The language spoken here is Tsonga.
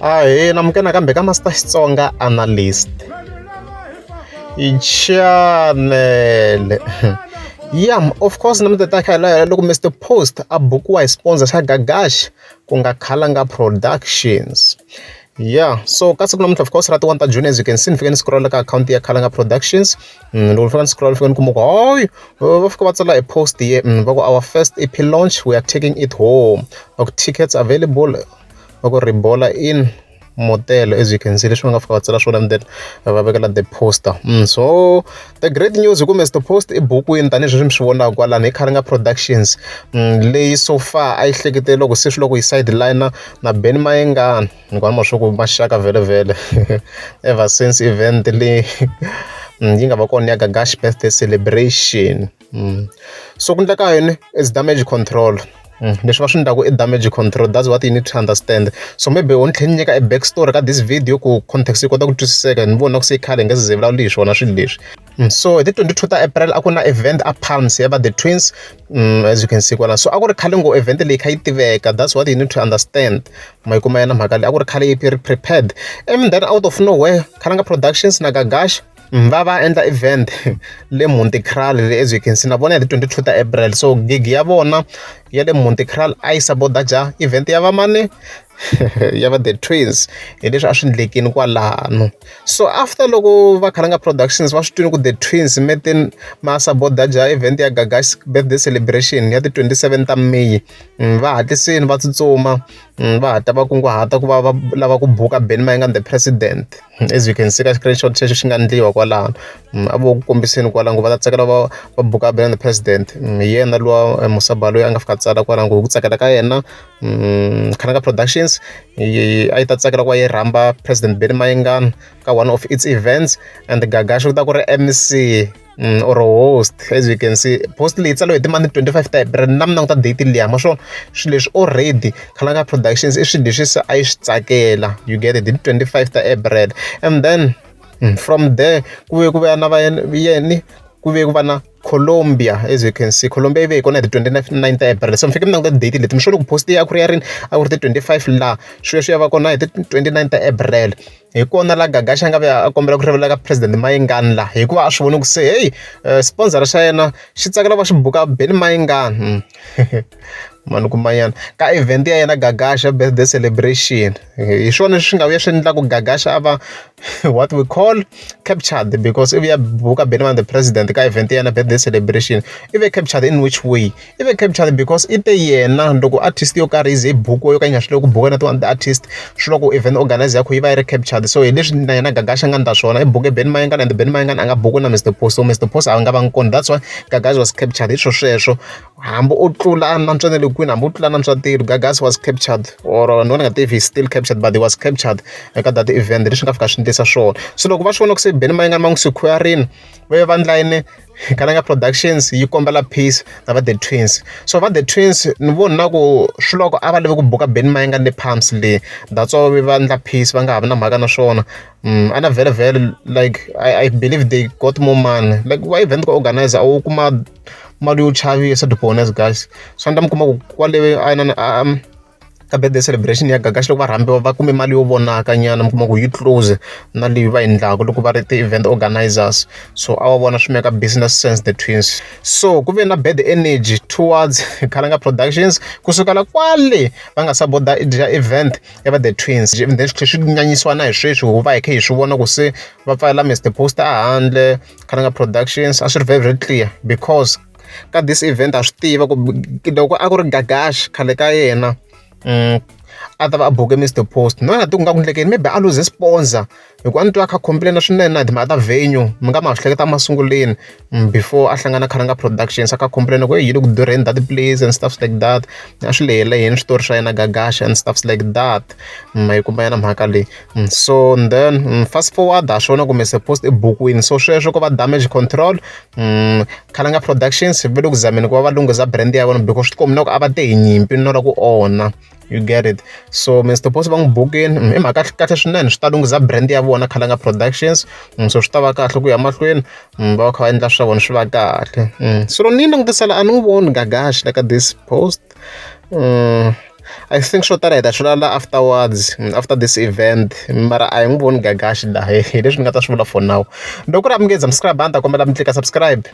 Ahee namukela nakambe ka Master Xitsonga Analyst channel. Yeah, of course na mi ta kha la loko Mr Post a bukiwa hi sponsor xa Gagash ku nga Khalanga Productions. Yeah, so ka siku namuntlha, of course, ra ti 1 ta June, as you can see, ni fike ni scroll ka akhawunti ya Khalanga Productions. Loko ni fika ni scroll, fika ni kuma ku hayi, va fika va tsala e post ye va ku, "Our first EP launch, we are taking it home." Va ku, "Tickets available." Va ku, "Ribola in motel." As you can see, leswi va nga fika va tsala swona and then va vekela the poster. So the great news hi ku Mr Post i bukwini tanihi sweswi mi swi vonaka kwalano hi Khalanga Productions, leyi so far a yi hlekete loko se swi loko yi sideline na Benny Mayengani ni ku ma swa ku maxaka vhele vhele ever since event leyi yi nga va kona ya Gagash birthday celebration. So ku endleka yini is damage control. Leswi va swi endlaku i damage control. That's what you need to understand. So maybe u ni tlhela ni nyika e back story ka this video ku context yi kota ku twisiseka. Ni vona ku se khale hi nga se ze vulavuli hi swona swilo leswi. So hi ti 22 ta April a ku na event a Palms ya va The Twins, as you can see kwala. So a ku ri khale ngo event leyi kha yi tiveka. That's what you need to understand. Ma yi kuma yena mhaka leyi a ku ri khale yi ri prepared, and then out of nowhere Khalanga Productions na Gagash va va endla event le Monte Kral. As you can see, na vona hi ti 22 ta April. So gig ya vona ya le Monte Kral a yi sabotage event ya vamani, ya va The Twins, hi leswi a swi endlekini kwalano. So after loko va Khalanga Productions va swi twini ku The Twins metin ma sabotage event ya Gagash birthday celebration ya ti 27 ta May, va hatlisini va tsutsuma, va hatla va kunguhata ku va va lava ku buka Benny Mayengani the President. As you can see ka screenshot xexo xi nga endliwa kwalano, a vo ku kombiseni kwalano ku va ta tsakela va buka Benny the President. Hi yena luwa Musaba loyi a nga fika tsala kwalano ku tsakela ka yena, Khalanga Productions a yi ta tsakela ku va yi rhamba President Benny Mayengani ka one of its events, and Gagash ku ta ku ri MC or host. As you can see, post leyi tsaliwe hi timani 25 ta April. Na mi languta date liya ma swona swilo leswi already Khalanga Productions i swilo leswi se a yi swi tsakela. You get it? Hi 25 ta April, and then from there ku ve ku va na va yeni ku ve ku va na Colombia. As you can see, Colombia yi ve hi kona hi ti 29 ta April. So mi fike mi languta date leti mi sure ku post ya ku ri ya rini? A ku ri ti 25 laha swilo swi ya va kona hi ti 29 ta April. Hi kona la Gagash a nga vuya a kombela ku rivalela ka President Mayengani la hikuva a swi voni ku se hey, sponsor xa yena xi tsakela va xi buka Benny Mayengani mani kumanyana ka event ya yena Gagasha birthday celebration. Hi swona swi nga vuya swi endla ku Gagasha a va what we call captured, because i vuya buka Benny the President ka event ya yena birthday celebration. I ve captured in which way? I ve captured because i te yena loko artist yo karhi yi ze yi bukiwa yo ka yi nga swi lavi ku buka na tin'wana ti-artist, swi loko event organizer ya kho yi va yi ri captured. So hi leswi na yena Gagasha nga ndla swona, i buke Benny Mayengani, and Benny Mayengani a nga buki na Mr Post, so Mr Post a nga vangi kona. That's why Gagash was captured. Hi swo sweswo, hambi u tlula nantswa na le kwini, hambi u tlula nantswa tilo, Gagash was captured, or ni vona nga tivi, he's still captured, but he was captured eka that event leswi nga fika swi endlisa swona. So loko va swi vona ku se Benny Mayengani va n'wi securing, va ye va ndla yini? Khalanga Productions yi kombela peace na va The Twins. So va The Twins ni voni na ku swi loko a va lave ku buka Benny Mayengani le Palms le, that's why va endla peace, va nga ha vi na mhaka na swona. A na vhele vhele, like I believe they got more money, like va event ku organizer a wu kuma mali yo chavisa, to be honest, guys. So ni ta mi kuma ku kwale a na ka birthday celebration ya Gagash, loko va rhambiwa va kume mali yo vonaka nyana, mi kuma ku yi close na leyi va yi endlaku loko va ri ti-event organizers. So a va vona swi make business sense, The Twins. So ku ve na bad energy towards Khalanga Productions kusukela kwale va nga sabota dya event ya va The Twins, and then swi tlhela swi nyanyisiwa na hi sweswi hi va hi kha hi swi vona ku se va pfalela Mr Post a handle. Khalanga Productions a swi ri very, very clear because ka this event a swi tiva ku loko a ku ri Gagash khale ka yena, a ta va a buke Mr Post. No na ti ku nga ku endlekeni, maybe a lose sponsor, hikuva a ni twa a kha complain swinene na hi timhaka ta venue. Mi nga ma swi hleketa masunguleni, before a hlangana Khalanga Productions, a kha complain ku yi le ku durheni that place and stuffs like that. A swi lehile yini switori swa yena Gagash and stuffs like that. Ma yi kuma yena mhaka leyi. So then fast forward, ha swona ku Mr Post i bukwini. So sweswo ko va damage control. Khalanga Productions va le ku zameni ku va va lunghisa brand ya vona because swi tikombi na ku a va te hi nyimpi no la ku onha. You get it? So Mr Post va n'wi bukini i mhaka kahle swinene, swi ta lunghisa brand ya vona Khalanga Productions. So swi ta va kahle ku ya mahlweni, va va kha va endla swa vona swi va kahle. So loko ni langutisela a ni n'wi voni Gagash la ka this post. I think swo tala hi ta swi vulavula afterwards, after this event, mara a hi n'wi voni Gagashi laha. Hi leswi ni nga ta swi vula for now. Loko ku ri a mi nge subscribe, a ni ta kombela mi tlika subscribe.